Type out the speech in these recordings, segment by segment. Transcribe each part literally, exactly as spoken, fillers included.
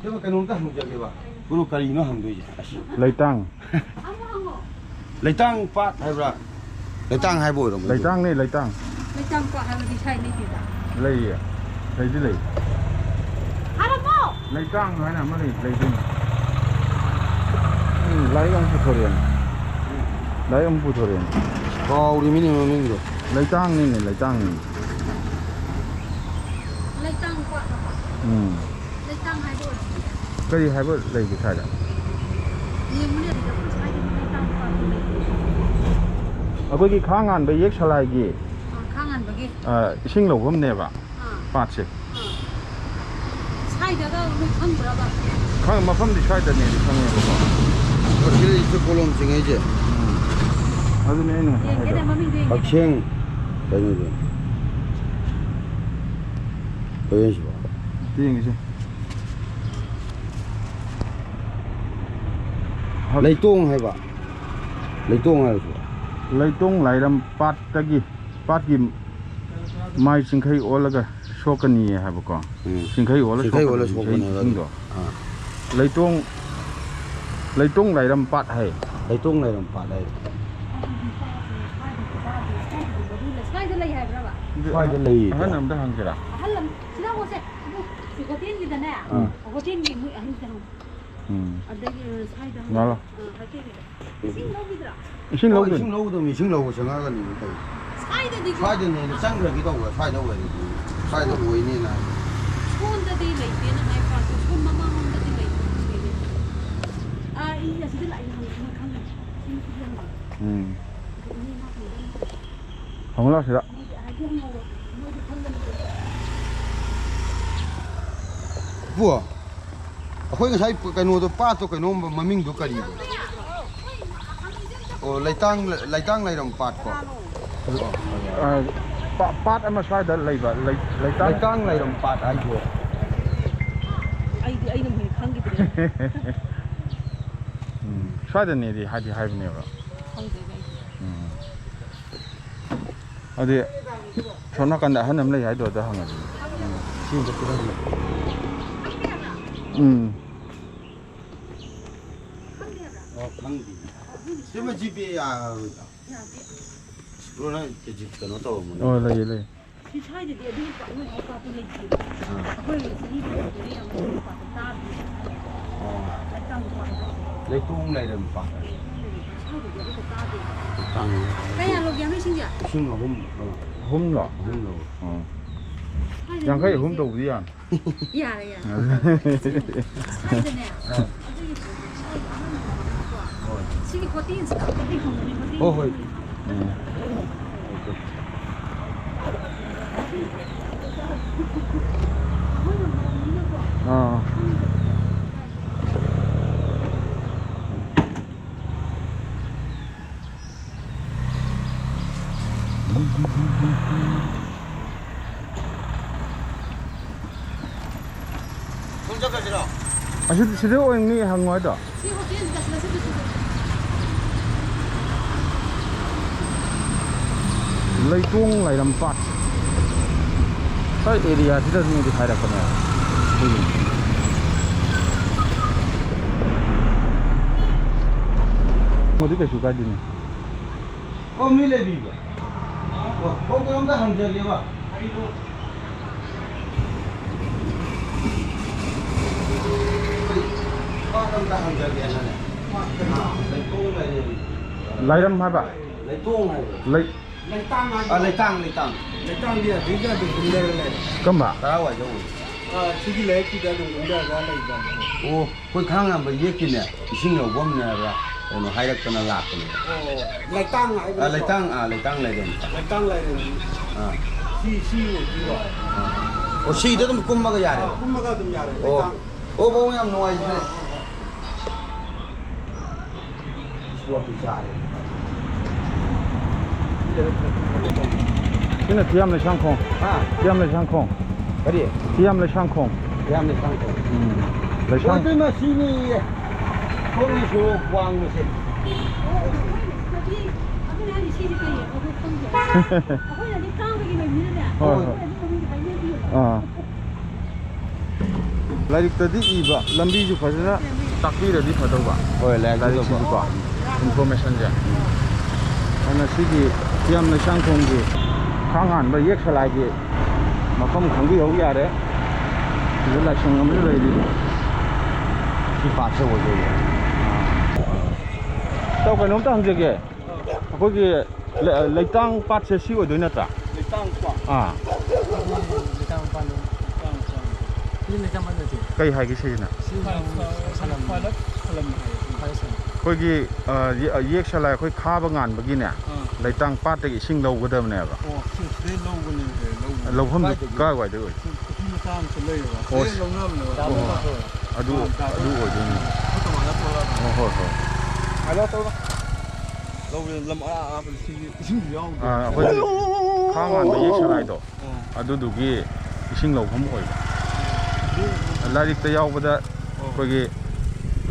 ꯑꯗꯨꯒ ꯀꯩꯅꯣꯝꯇ ꯍꯪꯖꯒꯦꯕ꯫ ꯒꯨꯔꯨ, ꯀꯔꯤꯅꯣ ꯍꯪꯗꯣꯏꯁꯦ? ꯑꯁ꯫ ꯂꯩꯇꯥꯡ꯫ ꯂꯩꯇꯥꯡ ꯄꯥꯠ ꯍꯥꯏꯕ꯭ꯔꯥ? ꯂꯩꯇꯥꯡ ꯍꯥꯏꯕ ꯑꯣꯏꯔꯝꯒꯅꯤ꯫ ꯂꯩꯇꯥꯡꯅꯦ, ꯂꯩꯇꯥꯡ꯫ ꯂꯩꯇꯥꯡ ꯄꯥꯠ ꯍꯥꯏꯕꯗꯤ ꯁ꯭ꯋꯥꯏ ꯂꯩꯇꯦꯗ꯫ ꯂꯩꯌꯦ꯫ ꯂꯩꯗꯤ ꯂꯩ꯫ ꯍꯥꯏꯔꯝꯃꯣ! ꯂꯩꯇꯥꯡ ꯍꯥꯏꯅ ꯑꯃ ꯂꯩ, ꯂꯩꯗꯣꯏꯅꯦ꯫ ꯎꯝ, ꯂꯥꯏꯔꯤꯛ ꯑꯃ ꯄꯨꯊꯣꯔꯛꯑꯦꯅꯦ꯫ ꯂꯥꯏꯔꯤꯛ ꯑꯃ ꯄꯨꯊꯣꯔꯛꯑꯦꯅꯦ꯫ ꯀꯥꯎꯔꯤꯃꯤꯅꯦ ꯃꯃꯤꯡꯗꯣ꯫ ꯂꯩꯇꯥꯡꯅꯤꯅꯦ, ꯂꯩꯇꯥꯡꯅꯤꯅꯦ꯫ ꯂꯩꯇꯥꯡ ꯄꯥꯠ ꯍꯥꯏꯕ꯫ ꯎꯝ꯫ ꯂꯩꯇꯥꯡ ꯍꯥꯏꯕ ꯑꯣꯏꯔꯝꯒꯅꯤ꯫ ꯀꯔꯤ ꯍꯥꯏꯕ ꯂꯩꯒꯦ ꯁ꯭ꯋꯥꯏꯗ? ꯌꯦꯡꯉꯨꯅꯦ, ꯑꯗꯨꯗ ꯑꯩꯈꯣꯏ ꯁ꯭ꯋꯥꯏꯗꯗꯤ ꯂꯩꯇꯥꯡ ꯄꯥꯠꯇꯣ ꯂꯩꯇꯦ꯫ ꯑꯩꯈꯣꯏꯒꯤ ꯈꯥ ꯉꯥꯟꯕ ꯌꯦꯛ ꯁꯂꯥꯏꯒꯤ, ꯑꯥ, ꯈꯥ ꯉꯥꯟꯕꯒꯤ꯫ ꯑꯥ, ꯏꯁꯤꯡ ꯂꯧꯐꯝꯅꯦꯕ ꯑꯥ꯫ ꯄꯥꯠꯁꯦ꯫ ꯑꯥ꯫ ꯁ꯭ꯋꯥꯏꯗꯒ ꯅꯣꯏ ꯈꯪꯕ꯭ꯔꯕ? ꯈꯪ-, ꯃꯐꯝꯗꯤ ꯁ꯭ꯋꯥꯏꯗꯅꯦꯗꯤ ꯈꯪꯉꯦꯕꯀꯣ꯫ ꯀꯣꯊꯤꯜꯂꯤꯁꯦ ꯀꯣꯂꯣꯝ ꯆꯤꯡꯉꯛꯏꯁꯦ꯫ ꯎꯝ꯫ ꯑꯗꯨꯅꯦ ꯑꯩꯅ ꯉꯁꯥꯏ ꯌꯦꯡꯒꯦꯅꯦ, ꯍꯥꯏꯗꯣ꯫ ꯃꯃꯤꯡꯗꯣ ꯌꯦꯡꯒꯦꯅꯦ꯫ ꯀꯛꯆꯦꯡ ꯀꯩꯅꯣꯗꯣ꯫ ꯀꯩꯅꯣꯁꯤꯕꯣ? ꯌꯦꯡꯉꯤꯁꯦ꯫ ꯂꯩꯇꯣꯡ ꯍꯥꯏꯕ꯫ ꯂꯩꯇꯣꯡ ꯍꯥꯏꯕꯁꯤꯕꯣ꯫ ꯂꯩꯇꯣꯡ ꯂꯥꯏꯔꯝ ꯄꯥꯠꯇꯒꯤ, ꯄꯥꯠꯀꯤ ꯃꯥꯏ ꯆꯤꯡꯈꯩ ꯑꯣꯜꯂꯒ ꯁꯣꯛꯀꯅꯤꯌꯦ ꯍꯥꯏꯕꯀꯣ꯫ ꯎꯝ꯫ ꯆꯤꯡꯈꯩ ꯑꯣꯜꯂ ꯆꯤꯡꯈꯩ ꯑꯣꯜꯂ ꯁꯣꯛꯀꯗꯕꯅꯤ ꯏꯁꯩ ꯁꯣꯛꯄꯅꯦꯕ ꯑꯗꯨ꯫ ꯏꯁꯤꯡꯗꯣ꯫ ꯑꯥ꯫ ꯂꯩꯇꯣꯡ, ꯂꯩꯇꯣꯡ ꯂꯥꯏꯔꯝ ꯄꯥꯠ ꯍꯥꯏ꯫ ꯂꯩꯇꯣꯡ ꯂꯥꯏꯔꯝ ꯄꯥꯠ ꯍꯥꯏ꯫ ꯁ꯭ꯋꯥꯏꯗ ꯂꯩ ꯍꯥꯏꯕ꯭ꯔꯕ? ꯁ꯭ꯋꯥꯏꯗ ꯂꯩꯌꯦ꯫ ꯑꯍꯟ ꯑꯝꯗ ꯍꯪꯁꯤꯔꯥ? ꯑꯍꯜ ꯑꯃ, ꯁꯤꯗ ꯍꯣꯁꯦ, ꯁꯤ ꯍꯣꯇꯦꯜꯒꯤꯗꯅꯦ, ꯑꯥ꯫ ꯍꯣꯇꯦꯜꯒꯤ ꯃꯣꯏ ꯑꯍꯟꯁꯤꯗ ꯍꯪꯉꯨ꯫ ꯎꯝ꯫ ꯑꯗꯒꯤ, ꯑ, ꯁ꯭ꯋꯥꯏꯗ ꯍꯪꯉꯨ꯫ ꯂꯥꯛꯑꯣ꯫ ꯑ, ꯍꯣꯇꯦꯜꯒꯤꯗ꯫ ꯏꯁꯤꯡ ꯂꯧꯈꯤꯗ꯭ꯔꯥ? ꯏꯁꯤꯡ ꯑꯣ, ꯂꯧꯗꯣꯏꯅꯤ꯫ ꯏꯁꯤꯡ ꯂꯧꯒꯗꯕꯅꯤ, ꯏꯁꯤꯡ ꯂꯧꯕ ꯆꯪꯉꯛꯑꯒꯅꯤ ꯀꯩꯅꯣ꯫ ꯁ꯭ꯋꯥꯏꯗꯗꯤꯀꯣ꯫ ꯁ꯭ꯋꯥꯏꯗꯅꯦ, ꯆꯪꯈ꯭ꯔꯒꯦ ꯇꯧꯕ, ꯁ꯭ꯋꯥꯏꯗ ꯑꯣꯏꯔꯗꯤ꯫ ꯁ꯭ꯋꯥꯏꯗ ꯑꯣꯏꯅꯦꯅ ꯍꯥꯏ꯫ ꯁꯣꯝꯗꯗꯤ ꯂꯩꯇꯦꯅ ꯍꯥꯏ, ꯄꯥꯛꯇ꯫ ꯁꯣꯝ ꯃꯃꯥꯡꯂꯣꯝꯗꯗꯤ ꯂꯩꯇꯦ꯫ ꯑꯥ, ꯑꯩ ꯑꯁꯤꯗ ꯂꯥꯛꯏꯅ ꯍꯪꯉꯤ, ꯃꯣꯏ ꯈꯪꯉꯤ꯫ ꯁꯤ ꯅꯨꯄꯤꯗꯤ ꯍꯪꯉꯤ꯫ ꯎꯝ꯫ ꯑꯗꯨ ꯏꯅꯦ ꯃꯥ ꯀꯩꯅꯣꯗ ꯍꯪꯉꯤ꯫ ꯍꯪꯉꯨ ꯂꯥꯎ ꯁꯤꯗ꯫ ꯃꯣꯏꯗꯤ ꯍꯥꯏꯗꯤ ꯍꯪꯍꯧꯔꯣ꯫ ꯃꯣꯏꯗꯤ ꯈꯪꯒꯅꯤ꯫ ꯄꯨ, ꯑꯩꯈꯣꯏ ꯉꯁꯥꯏ ꯀꯩꯅꯣꯗꯣ, ꯄꯥꯠꯇꯣ ꯀꯩꯅꯣꯝ ꯃꯃꯤꯡꯗꯣ ꯀꯔꯤꯕ? ꯑꯣ, ꯂꯩꯇꯥꯡ, ꯂꯩꯇꯥꯡ ꯂꯩꯔꯝ ꯄꯥꯠꯀꯣ꯫ ꯑ, ꯄꯥ-, ꯄꯥꯠ ꯑꯃ ꯁ꯭ꯋꯥꯏꯗ ꯂꯩꯕ, ꯂꯩ-, ꯂꯩꯇꯥꯡ ꯂꯩꯇꯥꯡ ꯂꯩꯔꯝ ꯄꯥꯠ ꯍꯥꯏꯁꯦ꯫ ꯑꯩꯗꯤ, ꯑꯩꯅ ꯍꯦꯟꯅ ꯈꯪꯈꯤꯗ꯭ꯔꯦ꯫ ꯎꯝ, ꯁ꯭ꯋꯥꯏꯗꯅꯦꯗꯤ ꯍꯥꯏꯗꯤ ꯍꯥꯏꯕꯅꯦꯕ꯫ ꯈꯪꯗꯦꯗ ꯑꯩꯗꯤ꯫ ꯎꯝ꯫ ꯑꯗꯨꯗꯤ ꯁꯣꯝ ꯅꯥꯀꯟꯗ ꯑꯍꯟ ꯑꯃ ꯂꯩ ꯍꯥꯏꯗꯣ ꯑꯗ ꯍꯪꯉꯁꯤ꯫ ꯎꯝ꯫ ꯁꯤ ꯑꯝꯇ ꯄꯤꯔꯝꯃꯣ꯫ ꯎꯝ꯫ ꯑꯣ, ꯈꯪꯗꯦ꯫ ꯁꯤꯃ ꯖꯤꯄꯦ ꯌꯥꯔꯣꯏꯗ꯭ꯔꯣ? ꯕ꯭ꯔꯣ, ꯅꯪ ꯀꯦꯖꯤ ꯀꯩꯅꯣ ꯇꯧꯔꯝꯃꯣꯅꯦ꯫ ꯑꯣ, ꯂꯩꯌꯦ, ꯂꯩꯌꯦ꯫ ꯁꯤ ꯁ꯭ꯋꯥꯏꯗꯗꯤ ꯑꯗꯨꯒꯤ ꯄꯥꯛꯅ ꯍꯧꯕ ꯄꯥꯠꯇꯣ ꯂꯩꯇꯦꯕ꯫ ꯑꯥ꯫ ꯑꯩꯈꯣꯏ ꯆꯍꯤ ꯈꯨꯗꯤꯡꯒꯤ ꯑꯃꯨꯛ ꯍꯧꯕ ꯄꯥꯠꯇꯣ ꯇꯥꯗꯦꯕ꯫ ꯑꯣ꯫ ꯂꯩꯇꯥꯝ ꯄꯥꯠꯇꯣ꯫ ꯂꯩꯇꯣꯡ ꯂꯩꯔꯝ ꯄꯥꯠ꯫ ꯁ꯭ꯋꯥꯏꯗꯗꯤ ꯑꯗꯨꯒ ꯇꯥꯗꯦꯕ꯫ ꯇꯥꯡꯉꯦ꯫ ꯀꯌꯥ ꯂꯧꯒꯦ ꯍꯥꯏꯅꯣ ꯏꯁꯤꯡꯁꯦ? ꯂꯤꯁꯤꯡ ꯑꯍꯨꯝ ꯂꯧ꯫ ꯑꯍꯨꯝꯂꯣ? ꯑꯍꯨꯝ ꯂꯧ꯫ ꯑꯣ꯫ ꯁ꯭ꯋꯥꯏꯗꯗꯤ ꯌꯥꯡꯈꯩ ꯑꯍꯨꯝ ꯂꯩꯇꯦ꯫ ꯇꯧꯕꯗꯤ ꯌꯥꯅꯤ꯫ ꯌꯥꯔꯦ, ꯌꯥꯔꯦ꯫ ꯁ꯭ꯋꯥꯏꯗꯅꯦ, ꯑꯥ꯫ ꯑꯗꯨꯒꯤ ꯁ꯭ꯋꯥꯏꯗ ꯑꯍꯥꯟꯕ ꯍꯧꯕꯅꯦꯕꯀꯣ꯫ ꯍꯣꯏ꯫ ꯁꯤꯒꯤ ꯍꯣꯇꯦꯜꯁꯤꯗ ꯑꯝꯇꯗꯤ ꯍꯪꯕꯅꯦ, ꯍꯣꯇꯦꯜ ꯍꯣꯏ, ꯍꯣꯏ꯫ ꯎꯝ꯫ ꯑꯥ꯫ ꯁꯣꯝ ꯆꯠꯈ꯭ꯔꯁꯤꯔꯣ? ꯑꯁꯤ, ꯁꯤꯗ ꯑꯣꯏꯅꯤ ꯍꯪꯉꯣ ꯍꯥꯏꯗꯣ? ꯁꯤ ꯍꯣꯇꯦꯜꯁꯤꯗ ꯆꯠꯂꯁꯤ, ꯑꯗꯨꯁꯨ꯫ ꯂꯩꯇꯣꯡ ꯂꯩꯔꯝꯄꯥꯠ꯫ ꯁ꯭ꯋꯥꯏ ꯑꯦꯔꯤꯌꯥꯁꯤꯗꯁꯨ ꯃꯣꯏꯗꯤ ꯍꯥꯏꯔꯛꯄꯅꯦ꯫ ꯑꯗꯨꯒꯤꯅꯤ꯫ ꯃꯗꯨ ꯀꯩꯁꯨ ꯀꯥꯏꯗꯦꯅꯦ꯫ ꯑꯣ, ꯃꯤ ꯂꯩꯕꯤꯕ꯭ꯔꯥ? ꯑꯣ, ꯀꯩꯅꯣꯝꯇ ꯍꯪꯖꯒꯦꯕ꯫ ꯄꯥꯠ ꯑꯝꯇ ꯍꯪꯖꯒꯦꯅꯅꯦ꯫ ꯂꯩꯇꯣꯡ ꯂꯩꯔꯦ꯫ ꯂꯥꯏꯔꯝ ꯍꯥꯏꯕ? ꯂꯩꯇꯣꯡ ꯍꯥꯏꯕ꯫ ꯂꯩ- ꯂꯩꯇꯥꯡ ꯍꯥꯏꯕ꯫ ꯑ, ꯂꯩꯇꯥꯡ, ꯂꯩꯇꯥꯡ꯫ ꯂꯩꯇꯥꯡꯗꯤ ꯑꯗꯨꯗ ꯑꯗꯨꯝ ꯀꯨꯝꯊꯔ ꯂꯩꯔꯦ꯫ ꯀꯝꯕ? ꯀꯔꯥꯏꯋꯥꯏꯗ ꯑꯣꯏ? ꯑ, ꯁꯤꯒꯤ ꯂꯩꯔꯛꯁꯤꯗ ꯑꯗꯨꯝ ꯀꯨꯝꯊꯔꯒ ꯂꯩꯕ꯫ ꯑꯣ꯫ ꯑꯩꯈꯣꯏ ꯈꯥꯡꯉꯕꯣꯛ ꯌꯦꯛꯀꯤꯅꯦ, ꯏꯁꯤꯡ ꯌꯧꯐꯝꯅꯦ ꯍꯥꯏꯕ꯭ꯔꯥ ꯀꯩꯅꯣ ꯍꯥꯏꯔꯛꯇꯅ ꯂꯥꯛꯄꯅꯦ꯫ ꯑꯣ, ꯂꯩꯇꯥꯡ ꯍꯥꯏꯕ ꯑ, ꯅꯠꯇ꯭ꯔꯣ? ꯂꯩꯇꯥꯡ, ꯑ, ꯂꯩꯇꯥꯡ ꯂꯩꯔꯦ꯫ ꯂꯩꯇꯥꯡ ꯂꯩꯔꯦ꯫ ꯑ꯫ ꯁꯤ, ꯁꯤ ꯑꯣꯏꯗꯣꯏꯔꯣ? ꯑ꯫ ꯑꯣ, ꯁꯤꯗ ꯑꯗꯨꯝ ꯀꯨꯝꯃꯒ ꯌꯥꯔꯦ? ꯑ, ꯀꯨꯝꯃꯒ ꯑꯗꯨꯝ ꯌꯥꯔꯦ, ꯑꯣ꯫ ꯂꯩꯇꯥꯡ꯫ ꯑꯣ, ꯃꯑꯣꯡ ꯌꯥꯝ ꯅꯨꯡꯉꯥꯏꯖꯔꯦ꯫ ꯁꯤꯅ ꯊꯤꯌꯥꯝ ꯂꯩꯁꯥꯡꯈꯣꯡ꯫ ꯍꯥ? ꯊꯤꯌꯥꯝ ꯂꯩꯁꯥꯡꯈꯣꯡ꯫ ꯀꯔꯤ? ꯊꯤꯌꯥꯝ ꯂꯩꯁꯥꯡꯈꯣꯡ꯫ ꯊꯤꯌꯥꯝ ꯂꯩꯁꯥꯡꯈꯣꯡ꯫ ꯎꯝ꯫ ꯂꯩꯁꯥꯡ- ꯍꯣꯏ, ꯏꯇꯩꯃ, ꯁꯤꯅꯤꯌꯦ꯫ ꯁꯣꯝꯒꯤꯁꯨ ꯋꯥꯡꯃꯁꯦ꯫ ꯑꯩꯈꯣꯏꯅꯗꯤ ꯀꯥꯡꯒꯤ ꯂꯩꯕꯅꯤꯅꯅꯦ꯫ ꯍꯣꯏ, ꯍꯣꯏ꯫ ꯑꯩꯈꯣꯏꯅꯗꯤ ꯃꯃꯤꯡ ꯍꯥꯏꯅꯗꯦꯕ꯫ ꯑꯥ꯫ ꯂꯥꯏꯔꯤꯛꯇꯗꯤ ꯏꯕ, ꯂꯝꯕꯤꯁꯨ ꯐꯖꯅ ꯇꯥꯛꯄꯤꯔꯗꯤ ꯐꯗꯧꯕ꯫ ꯍꯣꯏ, ꯂꯥꯏꯔꯤꯛꯇꯨꯗꯀꯣ꯫ ꯂꯥꯏꯔꯤꯛꯁꯤꯁꯨꯀꯣ, information ꯁꯦ꯫ ꯑꯗꯨꯅ ꯁꯤꯒꯤ ꯍꯤꯌꯥꯝ ꯂꯩꯁꯥꯡꯈꯣꯡꯒꯤ ꯈꯥꯡ ꯍꯥꯟꯕ ꯌꯦꯛ ꯁꯂꯥꯏꯒꯤ ꯃꯐꯝ ꯈꯪꯕꯤꯍꯧ ꯌꯥꯔꯦ꯫ ꯁꯤꯗ ꯂꯥꯏꯁꯪ ꯑꯃꯁꯨ ꯂꯩꯔꯤ꯫ ꯁꯤ ꯄꯥꯠꯁꯦ ꯑꯣꯏꯗꯣꯏꯅꯦ꯫ ꯏꯇꯥꯎ, ꯀꯩꯅꯣꯝꯇ ꯍꯪꯖꯒꯦ꯫ ꯑꯩꯈꯣꯏꯒꯤ ꯂꯩ-, ꯂꯩꯇꯥꯡ ꯄꯥꯠꯁꯦ ꯁꯤ ꯑꯣꯏꯗꯣꯏ ꯅꯠꯇ꯭ꯔꯥ? ꯂꯩꯇꯥꯡ ꯄꯥꯠ? ꯑꯥ꯫ ꯂꯩꯇꯥꯡ ꯄꯥꯠ꯫ ꯂꯩꯇꯥꯡ ꯄꯥꯠ꯫ ꯁꯤ ꯂꯩꯇꯥꯡ ꯄꯥꯠ ꯅꯠꯇꯦ꯫ ꯀꯩ ꯍꯥꯏꯒꯦ ꯁꯤꯁꯤꯅ? ꯁꯤ ꯐꯥꯏꯜ-, ꯐꯥꯏꯜ-, ꯁꯂꯝ꯫ ꯐꯥꯏꯜ-, ꯁꯂꯝ ꯍꯥꯏꯌꯦ꯫ ꯐꯥꯏꯜ ꯁꯂꯝ꯫ ꯑꯩꯈꯣꯏꯒꯤ, ꯑ, ꯌꯦ-, ꯌꯦꯛ ꯁꯂꯥꯏ ꯑꯩꯈꯣꯏ ꯈꯥꯕ ꯉꯥꯟꯕꯒꯤꯅꯦ, ꯑꯥ꯫ ꯂꯩꯇꯥꯡ ꯄꯥꯠꯇꯒꯤ ꯏꯁꯤꯡ ꯂꯧꯒꯗꯕꯅꯦꯕ꯫ ꯑꯣ, ꯁꯤ ꯁꯤꯗꯩ ꯂꯧꯕꯅꯦ, ꯁꯤꯗꯩ ꯂꯧꯕꯅꯦ꯫ ꯂꯧꯐꯝꯗꯨ ꯀꯥꯏꯗꯒꯤ? ꯀꯥꯏꯋꯥꯏꯗꯩ ꯑꯣꯏ? ꯁꯤ ꯄꯨꯈ꯭ꯔꯤ ꯃꯆꯥ ꯑꯃꯁꯨ ꯂꯩꯌꯦꯕ꯫ ꯑꯣ, ꯁꯤꯗꯩ ꯁꯤ-, ꯂꯧꯅꯕꯅꯦꯕ꯫ ꯑꯣ, ꯑꯗꯨ, ꯑꯥ, ꯑꯗꯨ ꯑꯣꯏꯗꯣꯏꯅꯤ꯫ ꯑꯩꯈꯣꯏ ꯀꯃꯥꯏꯅ ꯊꯣꯛꯂꯛꯑꯒ? ꯑꯣ, ꯍꯣꯏ, ꯍꯣꯏ꯫ ꯍꯥꯏꯂꯣ ꯇꯧꯔꯣ꯫ ꯂꯧꯔꯦ, ꯂꯝ ꯑꯔꯥꯞ ꯑꯔꯥꯞꯄꯗ ꯁꯤꯒꯤ ꯏꯁꯤꯡꯁꯨ ꯌꯥꯎꯗꯦ꯫ ꯑꯥ, ꯑꯩꯈꯣꯏꯒꯤ ꯈꯥ ꯉꯥꯟꯕ ꯌꯦꯛ ꯁꯂꯥꯏꯗꯣ, ꯑꯥ꯫ ꯑꯗꯨꯗꯨꯒꯤ ꯏꯁꯤꯡ ꯂꯧꯐꯝ ꯑꯣꯏꯕ꯫ ꯂꯥꯏꯔꯤꯛꯇ ꯌꯥꯎꯕꯗ ꯑꯣ꯫ ꯑꯩꯈꯣꯏꯒꯤ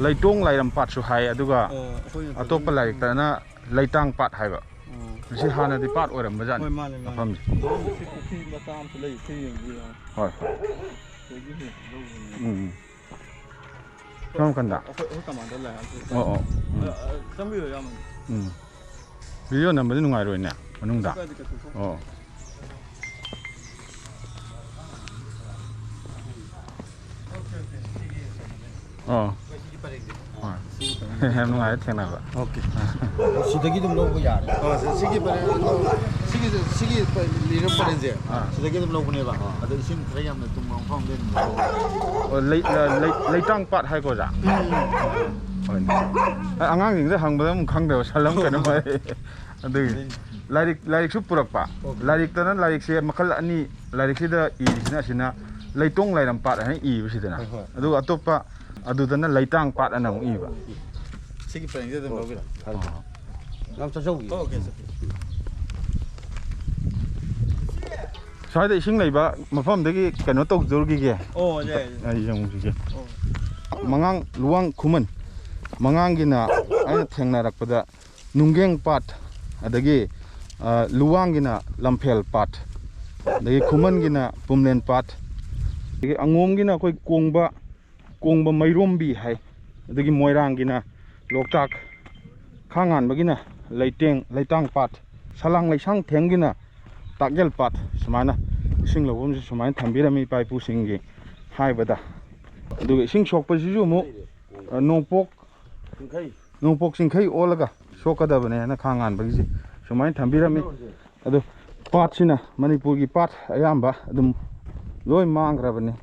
ꯂꯩꯇꯣꯡ ꯂꯥꯏꯔꯝ ꯄꯥꯠꯁꯨ ꯍꯥꯏ, ꯑꯗꯨꯒ ꯑꯣ, ꯑꯩꯈꯣꯏꯅ ꯑꯇꯣꯞꯄ ꯈꯪꯉꯤ꯫ ꯂꯥꯏꯔꯤꯛꯇꯅ ꯂꯩꯇꯥꯡ ꯄꯥꯠ ꯍꯥꯏꯕ꯫ ꯑꯣ꯫ ꯃꯁꯤ ꯍꯥꯟꯅꯗꯤ ꯄꯥꯠ ꯑꯣꯏꯔꯝꯕꯖꯥꯠꯅꯤ, ꯍꯣꯏ, ꯃꯥꯅꯦ, ꯃꯥꯅꯦ꯫ ꯃꯐꯝꯁꯦ꯫ ꯁꯤ ꯄꯨꯈ꯭ꯔꯤ ꯃꯆꯥ ꯑꯃꯁꯨ ꯂꯩ, ꯁꯤ ꯌꯦꯡꯕꯤꯌꯨ꯫ ꯍꯣꯏ, ꯍꯣꯏ꯫ ꯑꯗꯒꯤ ꯍꯦꯛ ꯂꯧꯕꯅꯦ꯫ ꯎꯝ, ꯎꯝ꯫ ꯁꯣꯝ ꯅꯥꯀꯟꯗ꯫ ꯑꯩꯈꯣꯏ, ꯑꯩꯈꯣꯏ ꯀꯃꯥꯟꯗꯔ ꯂꯥꯛꯑꯦ꯫ ꯑꯣ, ꯑꯣ꯫ ꯎꯝ꯫ ꯑ, ꯑ, ꯆꯪꯕꯤꯔꯣ, ꯏꯌꯥꯝꯕ꯫ ꯎꯝ꯫ ꯚꯤꯗꯤꯑꯣ ꯅꯝꯕꯗꯤ ꯅꯨꯡꯉꯥꯏꯔꯣꯏꯅꯦ ꯃꯅꯨꯡꯗ꯫ ꯀꯥꯏꯗꯦ, ꯀꯩꯁꯨ ꯇꯧ-, ꯑꯣ꯫ ꯑꯣ꯫ ꯍꯣꯏ꯫ ꯌꯥꯝ ꯅꯨꯡꯉꯥꯏꯔꯦ ꯊꯦꯡꯅꯕ꯫ ꯑꯣꯀꯦ꯫ ꯁꯤꯗꯒꯤ ꯑꯗꯨꯝ ꯂꯧꯕ ꯌꯥꯔꯦ꯫ ꯑꯣ, ꯁꯤ-, ꯁꯤꯒꯤ ꯄꯔꯦꯡ, ꯁꯤꯒꯤ, ꯁꯤꯒꯤ ꯂꯤꯔꯝ ꯄꯔꯦꯡꯁꯦ, ꯑꯥ꯫ ꯁꯤꯗꯒꯤ ꯑꯗꯨꯝ ꯂꯧꯕꯅꯦꯕ꯫ ꯑꯗꯣ ꯏꯁꯤꯡ ꯈꯔ ꯌꯥꯝꯅ ꯇꯨꯡꯕ ꯃꯐꯝ ꯑꯃꯗꯒꯤ ꯑꯗꯨꯝ ꯂꯧꯕ꯫ ꯑꯣ, ꯂꯩ-, ꯂꯩ-, ꯂꯩꯇꯥꯡ ꯄꯥꯠ ꯍꯥꯏꯀꯣ, ꯑꯣꯖꯥ? ꯎꯝ꯫ ꯍꯣꯏꯅꯦ꯫ ꯑ, ꯑꯉꯥꯡꯁꯤꯡꯗ ꯍꯪꯕꯗ ꯑꯃꯨꯛ ꯈꯪꯗꯕ, ꯁꯂꯝ ꯀꯩꯅꯣꯝ ꯍꯥꯏ꯫ ꯑꯗꯨꯒꯤ꯫ ꯑꯗꯨꯅꯤ꯫ ꯂꯥꯏꯔꯤꯛ, ꯂꯥꯏꯔꯤꯛꯁꯨ ꯄꯨꯔꯛꯄ꯫ ꯑꯣꯀꯦ꯫ ꯂꯥꯏꯔꯤꯛꯇꯅ ꯂꯥꯏꯔꯤꯛꯁꯦ ꯃꯈꯜ ꯑꯅꯤ, ꯂꯥꯏꯔꯤꯛꯁꯤꯗ ꯏꯔꯤꯁꯤꯅ ꯑꯁꯤꯅ ꯂꯩꯇꯣꯡ ꯂꯥꯏꯔꯝ ꯄꯥꯠ ꯍꯥꯏꯅ ꯏꯕꯁꯤꯗꯅ꯫ ꯍꯣꯏ, ꯍꯣꯏ꯫ ꯑꯗꯨꯒ ꯑꯇꯣꯞꯄ ꯑꯗꯨꯗꯅ ꯂꯩꯇꯥꯡ ꯄꯥꯠ ꯑꯅ ꯑꯃꯨꯛ ꯏꯕ꯫ ꯁꯤꯒꯤ ꯄꯔꯦꯡꯁꯦ ꯑꯗꯨꯝ ꯂꯧꯕꯤꯔꯣ꯫ ꯑꯣ꯫ ꯌꯥꯝ ꯆꯠꯆꯧꯒꯤ꯫ ꯑꯣꯀꯦ, ꯁꯦ꯫ ꯁ꯭ꯋꯥꯏꯗ ꯏꯁꯤꯡ ꯂꯩꯕ ꯃꯐꯝꯗꯒꯤ ꯀꯩꯅꯣ ꯇꯧꯖꯔꯨꯈꯤꯒꯦ꯫ ꯑꯣ, ꯌꯥꯏ, ꯌꯥꯏ꯫ ꯑꯩ ꯌꯦꯡꯉꯨꯈꯤꯒꯦ꯫ ꯑꯣ꯫ ꯃꯉꯥꯡ ꯂꯨꯋꯥꯡ ꯈꯨꯃꯟ꯫ ꯃꯉꯥꯡꯒꯤꯅ ꯑꯩꯅ ꯊꯦꯡꯅꯔꯛꯄꯗ ꯅꯨꯡꯒꯦꯡ ꯄꯥꯠ, ꯑꯗꯒꯤ, ꯑ, ꯂꯨꯋꯥꯡꯒꯤꯅ ꯂꯝꯐꯦꯜ ꯄꯥꯠ, ꯑꯗꯒꯤ ꯈꯨꯃꯟꯒꯤꯅ ꯄꯨꯝꯂꯦꯟ ꯄꯥꯠ, ꯑꯗꯒꯤ ꯑꯉꯣꯝꯒꯤꯅ ꯑꯩꯈꯣꯏ ꯀꯣꯡꯕ, ꯀꯣꯡꯕ ꯃꯩꯔꯣꯝꯕꯤ ꯍꯥꯏ꯫ ꯑꯗꯒꯤ ꯃꯣꯏꯔꯥꯡꯒꯤꯅ ꯂꯣꯛꯇꯥꯛ, ꯈꯥ ꯉꯥꯟꯕꯒꯤꯅ ꯂꯩꯇꯦꯡ, ꯂꯩꯇꯥꯡ ꯄꯥꯠ, ꯁꯂꯥꯡ ꯂꯩꯁꯥꯡ ꯊꯦꯝꯒꯤꯅ ꯇꯥꯛꯌꯦꯜ ꯄꯥꯠ꯫ ꯁꯨꯃꯥꯏꯅ ꯏꯁꯤꯡ ꯂꯧꯐꯝꯁꯦ ꯁꯨꯃꯥꯏꯅ ꯊꯝꯕꯤꯔꯝꯃꯤ ꯏꯄꯥ ꯏꯄꯨꯁꯤꯡꯒꯤ ꯍꯥꯏꯕꯗ꯫ ꯑꯗꯨꯒ ꯏꯁꯤꯡ ꯁꯣꯛꯄꯁꯤꯁꯨ ꯑꯃꯨꯛ, ꯑ, ꯅꯣꯡꯄꯣꯛ, ꯅꯣꯡꯄꯣꯛ ꯆꯤꯡꯈꯩ ꯑꯣꯜꯂꯒ ꯁꯣꯛꯀꯗꯕꯅꯦꯅ ꯈꯥ ꯉꯥꯟꯕꯒꯤꯁꯦ ꯁꯨꯃꯥꯏꯅ ꯊꯝꯕꯤꯔꯝꯃꯤ꯫ ꯑꯗꯣ ꯄꯥꯠꯁꯤꯅ ꯃꯅꯤꯄꯨꯔꯒꯤ ꯄꯥꯠ ꯑꯌꯥꯝꯕ ꯑꯗꯨꯝ ꯂꯣꯏ ꯃꯥꯡꯈ꯭ꯔꯕꯅꯤ꯫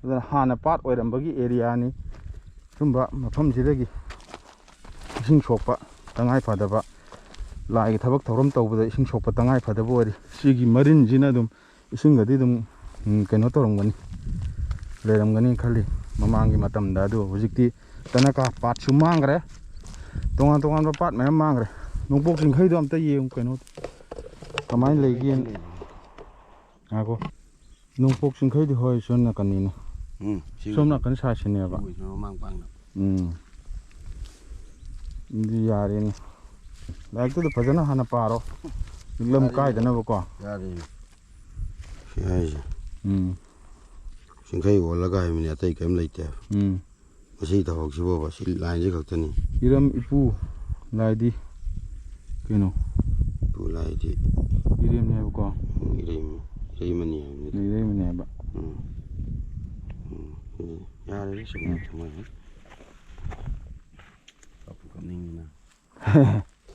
ꯑꯗꯨꯅ ꯍꯥꯟꯅ ꯄꯥꯠ ꯑꯣꯏꯔꯝꯕꯒꯤ ꯑꯦꯔꯤꯌꯥꯅꯤ꯫ ꯁꯨꯝꯕ ꯃꯐꯝꯁꯤꯗꯒꯤ ꯏꯁꯤꯡ ꯁꯣꯛꯄ ꯇꯉꯥꯏ ꯐꯗꯕ, ꯂꯥꯏꯒꯤ ꯊꯕꯛ ꯊꯧꯔꯝ ꯇꯧꯕꯗ ꯏꯁꯤꯡ ꯁꯣꯛꯄ ꯇꯉꯥꯏ ꯐꯗꯕ ꯑꯣꯏꯔꯤ꯫ ꯁꯤꯒꯤ ꯃꯔꯤꯟꯁꯤꯅ ꯑꯗꯨꯝ ꯏꯁꯤꯡꯒꯗꯤ ꯑꯗꯨꯝ, ꯎꯝ, ꯀꯩꯅꯣ ꯇꯧꯔꯝꯒꯅꯤ, ꯂꯩꯔꯝꯒꯅꯤ ꯈꯜꯂꯤ ꯃꯃꯥꯡꯒꯤ ꯃꯇꯝꯗ꯫ ꯑꯗꯨ ꯍꯧꯖꯤꯛꯇꯤ ꯇꯅꯀꯥ ꯄꯥꯠꯁꯨ ꯃꯥꯡꯈ꯭ꯔꯦ, ꯇꯣꯉꯥꯟ ꯇꯣꯉꯥꯟꯕ ꯄꯥꯠ ꯃꯌꯥꯝ ꯃꯥꯡꯈ꯭ꯔꯦ꯫ ꯅꯣꯡꯄꯣꯛ ꯆꯤꯡꯈꯩꯗꯣ ꯑꯝꯇ ꯌꯦꯡꯉꯨ ꯀꯩꯅꯣ ꯀꯃꯥꯏꯅ ꯂꯩꯒꯦꯅ꯫ ꯉꯥꯏꯈꯣ, ꯅꯣꯡꯄꯣꯛ ꯆꯤꯡꯈꯩꯗꯤ ꯍꯣꯏ ꯁꯣꯝ ꯅꯥꯀꯟꯅꯤꯅꯦ꯫ ꯎꯝ, ꯁꯤ ꯁꯣꯝ ꯅꯥꯀꯟ ꯁꯥꯏꯠꯁꯤꯅꯦꯕ꯫ ꯁꯤ ꯑꯣꯏꯁꯤꯅ ꯃꯃꯥꯡ ꯄꯥꯡꯅ꯫ ꯎꯝ꯫ ꯑꯗꯨꯗꯤ ꯌꯥꯔꯦꯅꯦ꯫ ꯂꯥꯏꯔꯤꯛꯇꯨꯗ ꯐꯖꯅ ꯍꯥꯟꯅ ꯄꯥꯔꯣ꯫ ꯂꯤꯛꯂꯝ ꯌꯥꯔꯦꯅꯦ꯫ ꯀꯥꯏꯗꯅꯕꯀꯣ꯫ ꯌꯥꯔꯦꯅꯦ꯫ ꯁꯤ ꯍꯥꯏꯁꯦ꯫ ꯎꯝ꯫ ꯆꯤꯡꯈꯩ ꯑꯣꯜꯂꯒ ꯍꯥꯏꯕꯅꯤ, ꯑꯇꯩ ꯀꯔꯤꯝ ꯂꯩꯇꯦ ꯍꯥꯏꯕ꯫ ꯎꯝ꯫ ꯃꯁꯤ ꯊꯕꯛꯁꯤꯕꯣꯕ, ꯁꯤ ꯂꯥꯏꯟꯁꯤ ꯈꯛꯇꯅꯤ꯫ ꯏꯔꯝ ꯏꯄꯨ ꯂꯥꯏꯗꯤ ꯀꯩꯅꯣ? ꯏꯄꯨ ꯂꯥꯏꯗꯤ ꯏꯔꯦꯝꯅꯦꯕꯀꯣ꯫ ꯎꯝ, ꯏꯔꯩꯃ-, ꯏꯔꯩꯃꯅꯤ ꯍꯥꯏꯕꯅꯤ꯫ ꯏꯔꯩꯃꯅꯦꯕ꯫ ꯎꯝ꯫ ꯎꯝ, ꯎꯝ꯫ ꯌꯥꯔꯦꯗ, ꯁꯨꯝ ꯎꯝ꯫ ꯊꯝꯃꯒ꯫ ꯀꯞꯄꯨ ꯀꯞꯅꯤꯡꯉꯤꯅ꯫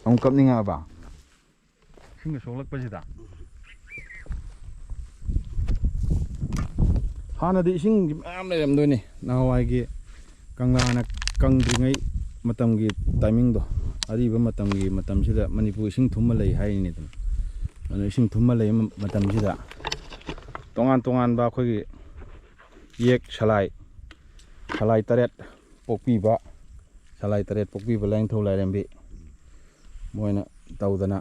ꯑꯃꯨꯛ ꯀꯞꯅꯤꯡꯉꯛꯑꯕ? ꯏꯁꯤꯡꯒ ꯁꯣꯛꯂꯛꯄꯁꯤꯗ꯫ ꯍꯥꯟꯅꯗꯤ ꯏꯁꯤꯡꯁꯤ ꯃꯌꯥꯝ ꯂꯩꯔꯝꯗꯣꯏꯅꯤ꯫ ꯅꯍꯥꯟꯋꯥꯏꯒꯤ ꯀꯪꯂꯥꯅ ꯀꯪꯗ꯭ꯔꯤꯉꯩ ꯃꯇꯝꯒꯤ ꯇꯥꯏꯃꯤꯡꯗꯣ, ꯑꯔꯤꯕ ꯃꯇꯝꯒꯤ ꯃꯇꯝꯁꯤꯗ ꯃꯅꯤꯄꯨꯔ ꯏꯁꯤꯡ ꯊꯨꯝꯃ ꯂꯩ ꯍꯥꯏꯔꯤꯅꯤꯗꯅ꯫ ꯑꯗꯨꯅ ꯏꯁꯤꯡ ꯊꯨꯝꯃ ꯂꯩꯕ ꯃꯇꯝꯁꯤꯗ ꯇꯣꯉꯥꯟ ꯇꯣꯉꯥꯟꯕ ꯑꯩꯈꯣꯏꯒꯤ ꯌꯦꯛ ꯁꯂꯥꯏ, ꯁꯂꯥꯏ ꯇꯔꯦꯠ ꯄꯣꯛꯄꯤꯕ, ꯁꯂꯥꯏ ꯇꯔꯦꯠ ꯄꯣꯛꯄꯤꯕ ꯂꯥꯏꯅꯤꯡꯊꯧ ꯂꯥꯏꯔꯦꯝꯕꯤ ꯃꯣꯏꯅ ꯇꯧꯗꯅ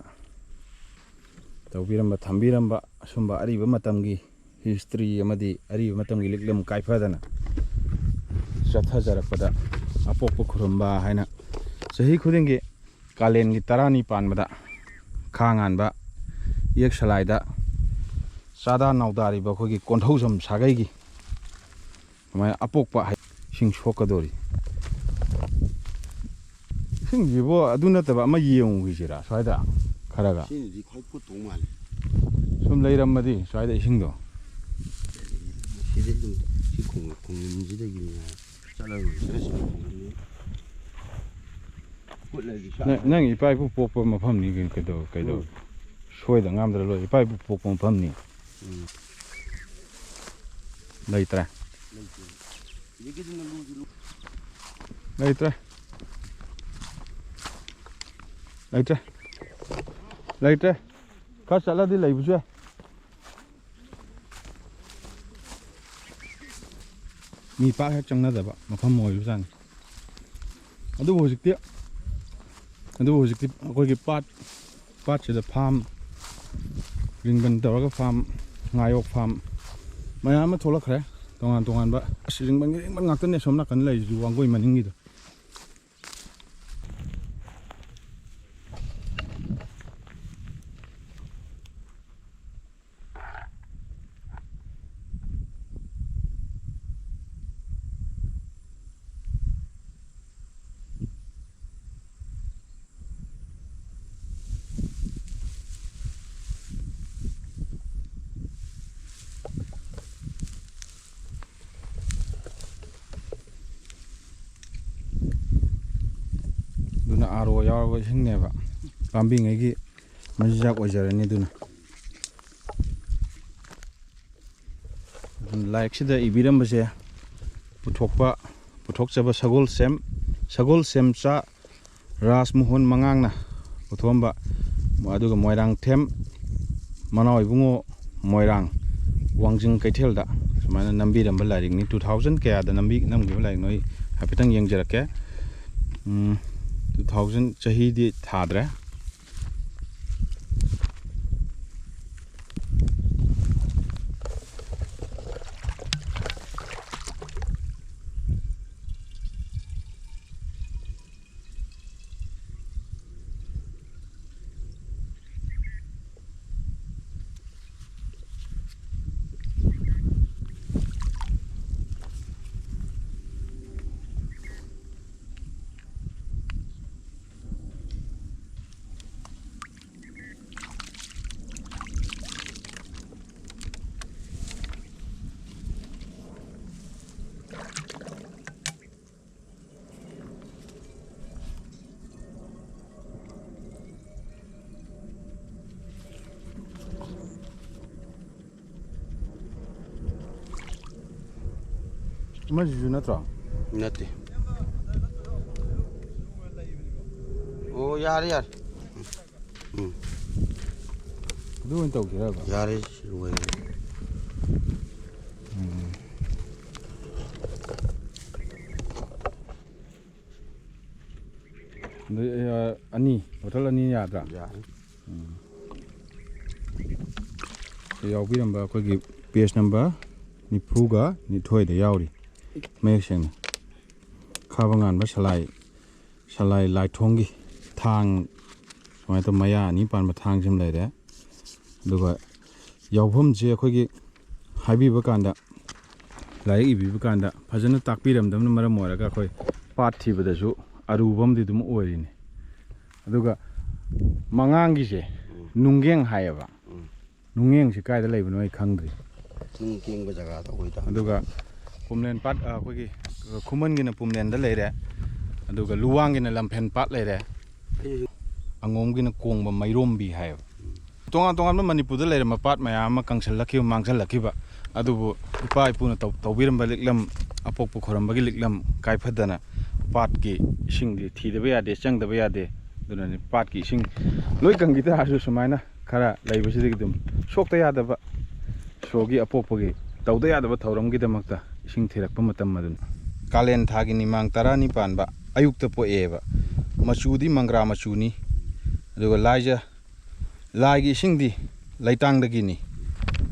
ꯇꯧꯕꯤꯔꯝꯕ, ꯊꯝꯕꯤꯔꯝꯕ ꯑꯁꯨꯝꯕ ꯑꯔꯤꯕ ꯃꯇꯝꯒꯤ ꯍꯤꯁꯇ꯭ꯔꯤ ꯑꯃꯗꯤ ꯑꯔꯤꯕ ꯃꯇꯝꯒꯤ ꯂꯤꯛꯂꯝ ꯀꯥꯏꯐꯗꯅ ꯆꯠꯊꯖꯔꯛꯄꯗ ꯑꯄꯣꯛꯄ ꯈꯨꯔꯨꯝꯕ ꯍꯥꯏꯅ ꯆꯍꯤ ꯈꯨꯗꯤꯡꯒꯤ ꯀꯥꯂꯦꯟꯒꯤ ꯇꯔꯥꯅꯤ ꯄꯥꯟꯕꯗ ꯈꯥ ꯉꯥꯟꯕ ꯌꯦꯛ ꯁꯂꯥꯏꯗ ꯆꯥꯗꯥ ꯅꯥꯎꯗꯥꯔꯤꯕ ꯑꯩꯈꯣꯏꯒꯤ ꯀꯣꯟꯊꯧꯖꯝ ꯁꯥꯒꯩꯒꯤ ꯁꯨꯃꯥꯏꯅ ꯑꯄꯣꯛꯄ ꯍꯩ-, ꯏꯁꯤꯡ ꯁꯣꯛꯀꯗꯧꯔꯤ꯫ ꯏꯁꯤꯡꯁꯤꯕꯨ ꯑꯗꯨ ꯅꯠꯇꯕ ꯑꯃ ꯌꯦꯡꯉꯨꯈꯤꯁꯤꯔꯥ ꯁ꯭ꯋꯥꯏꯗ ꯈꯔꯒ? ꯁꯤꯅꯗꯤ ꯈ꯭ꯋꯥꯏ ꯀꯨꯠꯇꯧ ꯃꯥꯜꯂꯦ꯫ ꯁꯨꯝ ꯂꯩꯔꯝꯃꯗꯤ ꯁ꯭ꯋꯥꯏꯗ ꯏꯁꯤꯡꯗꯣ꯫ ꯁꯤꯗꯩ ꯑꯗꯨꯝ ꯁꯤ ꯈꯣꯡ-, ꯈꯣꯡꯅꯨꯡꯁꯤꯗꯒꯤꯅꯦ ꯆꯠꯂꯒ ꯈꯔ ꯁꯤꯗ ꯈꯣꯡꯅꯨꯡ ꯀꯨꯠꯂꯗꯤ ꯁ꯭ꯋꯥꯏ ꯅꯪ, ꯅꯪ ꯏꯄꯥ ꯏꯄꯨ ꯄꯣꯛꯄ ꯃꯐꯝꯅꯤ ꯀꯩꯅꯣ, ꯀꯩꯗꯧ-, ꯀꯩꯗꯧ-, ꯎꯝ꯫ ꯁꯣꯏꯗ ꯉꯥꯝꯗ꯭ꯔ ꯂꯣꯏ ꯏꯄꯥ ꯏꯄꯨ ꯄꯣꯛꯄ ꯃꯐꯝꯅꯤ꯫ ꯎꯝ꯫ ꯂꯩꯇ꯭ꯔꯦ꯫ ꯂꯩꯇꯦ꯫ ꯍꯧꯖꯤꯛꯀꯤꯗꯨꯅ ꯂꯨꯁꯨ ꯂꯨ-, ꯂꯩꯇ꯭ꯔꯦ꯫ ꯂꯩꯇ꯭ꯔꯦ꯫ ꯂꯩꯇ꯭ꯔꯦ꯫ ꯈꯔ ꯆꯠꯂꯗꯤ ꯂꯩꯕꯁꯨ ꯌꯥꯏ꯫ ꯃꯤ ꯄꯥꯛ ꯍꯦꯛ ꯆꯪꯅꯗꯕ ꯃꯐꯝ ꯑꯣꯏꯕꯖꯥꯠꯅꯤ꯫ ꯑꯗꯨꯕꯨ ꯍꯧꯖꯤꯛꯇꯤ, ꯑꯗꯨꯕꯨ ꯍꯧꯖꯤꯛꯇꯤ ꯑꯩꯈꯣꯏꯒꯤ ꯄꯥꯠ, ꯄꯥꯠꯁꯤꯗ ꯐꯥꯝ, ꯔꯤꯡꯕꯟ ꯇꯧꯔꯒ ꯐꯥꯝ, ꯉꯥꯌꯣꯛ ꯐꯥꯝ ꯃꯌꯥꯝ ꯑꯃ ꯊꯣꯛꯂꯛꯈ꯭ꯔꯦ꯫ ꯇꯣꯉꯥꯟ ꯇꯣꯉꯥꯟꯕ, ꯑꯁ, ꯔꯤꯡꯕꯟꯒꯤ ꯔꯤꯡꯕꯟ ꯉꯥꯛꯇꯅꯦ ꯑꯁꯣꯝ ꯅꯥꯀꯟ ꯂꯩꯔꯤꯁꯤꯁꯨ, ꯋꯥꯡꯒꯣꯏ ꯃꯅꯤꯡꯒꯤꯗꯣ꯫ ꯑꯗꯨꯅ ꯑꯥꯔ ꯑꯣ ꯌꯥꯎꯔꯕ ꯏꯁꯤꯡꯅꯦꯕ, ꯄꯥꯝꯕꯤꯉꯩꯒꯤ ꯃꯆꯤꯟꯖꯥꯛ ꯑꯣꯏꯖꯔꯅꯤ꯫ ꯑꯗꯨꯅ ꯂꯥꯏꯔꯤꯛꯁꯤꯗ ꯏꯕꯤꯔꯝꯕꯁꯦ, ꯄꯨꯊꯣꯛꯄ, ꯄꯨꯊꯣꯛꯆꯕ ꯁꯒꯣꯜꯁꯦꯝ, ꯁꯒꯣꯜꯁꯦꯝꯆꯥ ꯔꯥꯖꯃꯣꯍꯟ ꯃꯉꯥꯡꯅ ꯄꯨꯊꯣꯛꯑꯝꯕ, ꯑꯗꯨꯒ ꯃꯣꯏꯔꯥꯡꯊꯦꯝ ꯃꯅꯥꯎ ꯏꯕꯨꯡꯉꯣ ꯃꯣꯏꯔꯥꯡ ꯋꯥꯡꯖꯤꯡ ꯀꯩꯊꯦꯜꯗ ꯁꯨꯃꯥꯏꯅ ꯅꯝꯕꯤꯔꯝꯕ ꯂꯥꯏꯔꯤꯛꯅꯤ꯫ Two thousand ꯀꯌꯥꯗ ꯅꯝꯕꯤ-, ꯅꯝꯈꯤꯕ ꯂꯥꯏꯔꯤꯛꯅꯣ ꯑꯩ ꯍꯥꯏꯐꯦꯠꯇꯪ ꯌꯦꯡꯖꯔꯛꯀꯦ꯫ ꯎꯝ, two thousand ꯆꯍꯤꯗꯤ ꯊꯥꯗ꯭ꯔꯦ꯫ ꯑꯃꯁꯤꯁꯨ ꯅꯠꯇ꯭ꯔꯣ? ꯅꯠꯇꯦ꯫ ꯑꯣ, ꯌꯥꯔꯦ, ꯌꯥꯔꯦ꯫ ꯎꯝ꯫ ꯑꯗꯨ ꯑꯣꯏꯅ ꯇꯧꯁꯤꯔꯕ? ꯌꯥꯔꯦ, ꯂꯣꯏꯔꯦ꯫ ꯎꯝ꯫ ꯑꯗꯩ, ꯑ, ꯑꯅꯤ, ꯕꯣꯇꯜ ꯑꯅꯤ ꯌꯥꯗ꯭ꯔꯥ? ꯌꯥꯔꯦ꯫ ꯎꯝ꯫ ꯁꯤ ꯌꯥꯎꯕꯤꯔꯝꯕ ꯑꯩꯈꯣꯏꯒꯤ page number ꯅꯤꯐꯨꯒ ꯅꯤꯊꯣꯏꯗ ꯌꯥꯎꯔꯤ, ꯃꯌꯦꯛ ꯁꯦꯡꯅ꯫ ꯈꯥꯕ ꯉꯥꯟꯕ ꯁꯂꯥꯏ, ꯁꯂꯥꯏ ꯂꯥꯏꯊꯣꯡꯒꯤ ꯊꯥꯡ, ꯁꯨꯃꯥꯏꯅ ꯇꯧ ꯃꯌꯥ ꯑꯅꯤ ꯄꯥꯟꯕ ꯊꯥꯡꯁꯤꯃ ꯂꯩꯔꯦ꯫ ꯑꯗꯨꯒ ꯌꯥꯎꯐꯝꯁꯦ ꯑꯩꯈꯣꯏꯒꯤ ꯍꯥꯏꯕꯤꯕ ꯀꯥꯟꯗ, ꯂꯥꯏꯔꯤꯛ ꯏꯕꯤꯕ ꯀꯥꯟꯗ ꯐꯖꯅ ꯇꯥꯛꯄꯤꯔꯝꯗꯕꯅ ꯃꯔꯝ ꯑꯣꯏꯔꯒ ꯑꯩꯈꯣꯏ ꯄꯥꯠ ꯊꯤꯕꯗꯁꯨ ꯑꯔꯨꯕ ꯑꯃꯗꯤ ꯑꯗꯨꯝ ꯑꯣꯏꯔꯤꯅꯤ꯫ ꯑꯗꯨꯒ ꯃꯉꯥꯡꯒꯤꯁꯦ ꯎꯝ꯫ ꯅꯨꯡꯒꯦꯡ ꯍꯥꯏꯌꯦꯕ꯫ ꯎꯝ꯫ ꯅꯨꯡꯒꯦꯡꯁꯤ ꯀꯥꯏꯗ ꯂꯩꯕꯅꯣ ꯑꯩ ꯈꯪꯗ꯭ꯔꯤ꯫ ꯅꯨꯡ ꯀꯦꯡꯕ ꯖꯒꯥꯗ ꯑꯣꯏꯗ꯫ ꯑꯗꯨꯒ ꯄꯨꯝꯂꯦꯟ ꯄꯥꯠ, ꯑ, ꯑꯩꯈꯣꯏꯒꯤ ꯈꯨꯃꯟꯒꯤꯅ ꯄꯨꯝꯂꯦꯟꯗ ꯂꯩꯔꯦ, ꯑꯗꯨꯒ ꯂꯨꯋꯥꯡꯒꯤꯅ ꯂꯝꯐꯦꯟ ꯄꯥꯠ ꯂꯩꯔꯦ, ꯑꯩꯁꯨ ꯑꯉꯣꯝꯒꯤꯅ ꯀꯣꯡꯕ ꯃꯩꯔꯣꯝꯕꯤ ꯍꯥꯏꯌꯦꯕ꯫ ꯇꯣꯉꯥꯟ ꯇꯣꯉꯥꯟꯕ ꯃꯅꯤꯄꯨꯔꯗ ꯂꯩꯔꯝꯕ ꯄꯥꯠ ꯃꯌꯥꯝ ꯑꯃ ꯀꯪꯁꯤꯜꯂꯛꯈꯤꯕ, ꯃꯥꯡꯁꯤꯜꯂꯛꯈꯤꯕ, ꯑꯗꯨꯕꯨ ꯏꯄꯥ ꯏꯄꯨꯅ ꯇꯧ-, ꯇꯧꯕꯤꯔꯝꯕ ꯂꯤꯛꯂꯝ, ꯑꯄꯣꯛꯄ ꯈꯣꯏꯔꯝꯕꯒꯤ ꯂꯤꯛꯂꯝ ꯀꯥꯏꯐꯗꯅ ꯄꯥꯠꯀꯤ ꯏꯁꯤꯡꯗꯤ ꯊꯤꯗꯕ ꯌꯥꯗꯦ, ꯆꯪꯗꯕ ꯌꯥꯗꯦ꯫ ꯑꯗꯨꯅꯅꯤ ꯄꯥꯠꯀꯤ ꯏꯁꯤꯡ ꯂꯣꯏ ꯀꯪꯈꯤ ꯇꯥꯔꯁꯨ ꯁꯨꯃꯥꯏꯅ ꯈꯔ ꯂꯩꯕꯁꯤꯗꯒꯤ ꯑꯗꯨꯝ ꯁꯣꯛꯇ ꯌꯥꯗꯕ, ꯏꯁꯣꯔꯒꯤ ꯑꯄꯣꯛꯄꯒꯤ ꯇꯧꯗ ꯌꯥꯗꯕ ꯊꯧꯔꯝꯒꯤꯗꯃꯛꯇ ꯏꯁꯤꯡ ꯊꯤꯔꯛꯄ ꯃꯇꯝ ꯑꯗꯨꯅꯤ꯫ ꯀꯥꯂꯦꯟ ꯊꯥꯒꯤ ꯅꯤꯃꯥꯡ ꯇꯔꯥꯅꯤ ꯄꯥꯟꯕ ꯑꯌꯨꯛꯇ ꯄꯣꯛꯑꯦꯕ꯫ ꯃꯆꯨꯗꯤ ꯃꯪꯒ꯭ꯔꯥ ꯃꯆꯨꯅꯤ꯫ ꯑꯗꯨꯒ ꯂꯥꯏꯖ-, ꯂꯥꯏꯒꯤ ꯏꯁꯤꯡꯗꯤ ꯂꯩꯇꯥꯡꯗꯒꯤꯅꯤ꯫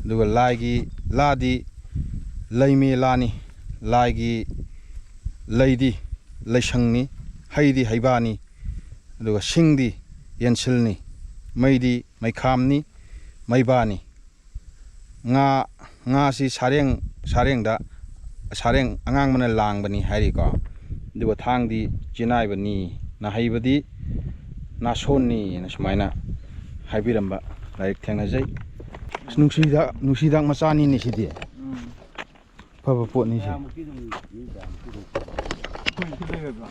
ꯑꯗꯨꯒ ꯂꯥꯏꯒꯤ ꯂꯥꯗꯤ ꯂꯩꯃꯦ ꯂꯥꯅꯤ꯫ ꯂꯥꯏꯒꯤ ꯂꯩꯗꯤ ꯂꯩꯁꯪꯅꯤ꯫ ꯍꯩꯗꯤ ꯍꯩꯕꯥꯅꯤ꯫ ꯑꯗꯨꯒ ꯁꯤꯡꯗꯤ ꯌꯦꯟꯁꯤꯜꯅꯤ꯫ ꯃꯩꯗꯤ ꯃꯩꯈꯥꯝꯅꯤ, ꯃꯩꯕꯥꯅꯤ꯫ ꯉꯥ, ꯉꯥꯁꯤ ꯁꯥꯔꯦꯡ, ꯁꯥꯔꯦꯡꯗ, ꯁꯥꯔꯦꯡ ꯑꯉꯥꯡꯕꯅ ꯂꯥꯡꯕꯅꯤ ꯍꯥꯏꯔꯤꯀꯣ꯫ ꯑꯗꯨꯒ ꯊꯥꯡꯗꯤ ꯆꯤꯅꯥꯏꯕꯅꯤ, ꯅꯥꯍꯩꯕꯗꯤ ꯅꯥꯁꯣꯟꯅꯤꯅ ꯁꯨꯃꯥꯏꯅ ꯍꯥꯏꯕꯤꯔꯝꯕ ꯂꯥꯏꯔꯤꯛ ꯊꯦꯡꯅꯖꯩ꯫ ꯑꯁ, ꯅꯨꯡꯁꯤꯗꯥꯛ, ꯅꯨꯡꯁꯤꯗꯥꯛ ꯃꯆꯥꯅꯤꯅꯦ ꯁꯤꯗꯤ꯫ ꯎꯝ꯫ ꯑꯐꯕ ꯄꯣꯠꯅꯤ ꯁꯤ꯫ ꯀꯌꯥꯃꯨꯛꯇꯤ ꯑꯗꯨꯝ, ꯃꯤ ꯀꯌꯥꯃꯨꯛꯇꯤ ꯑꯗꯨꯝ꯫ ꯑꯩꯈꯣꯏ ꯁꯤ ꯂꯩꯔꯕ꯭ꯔꯣ?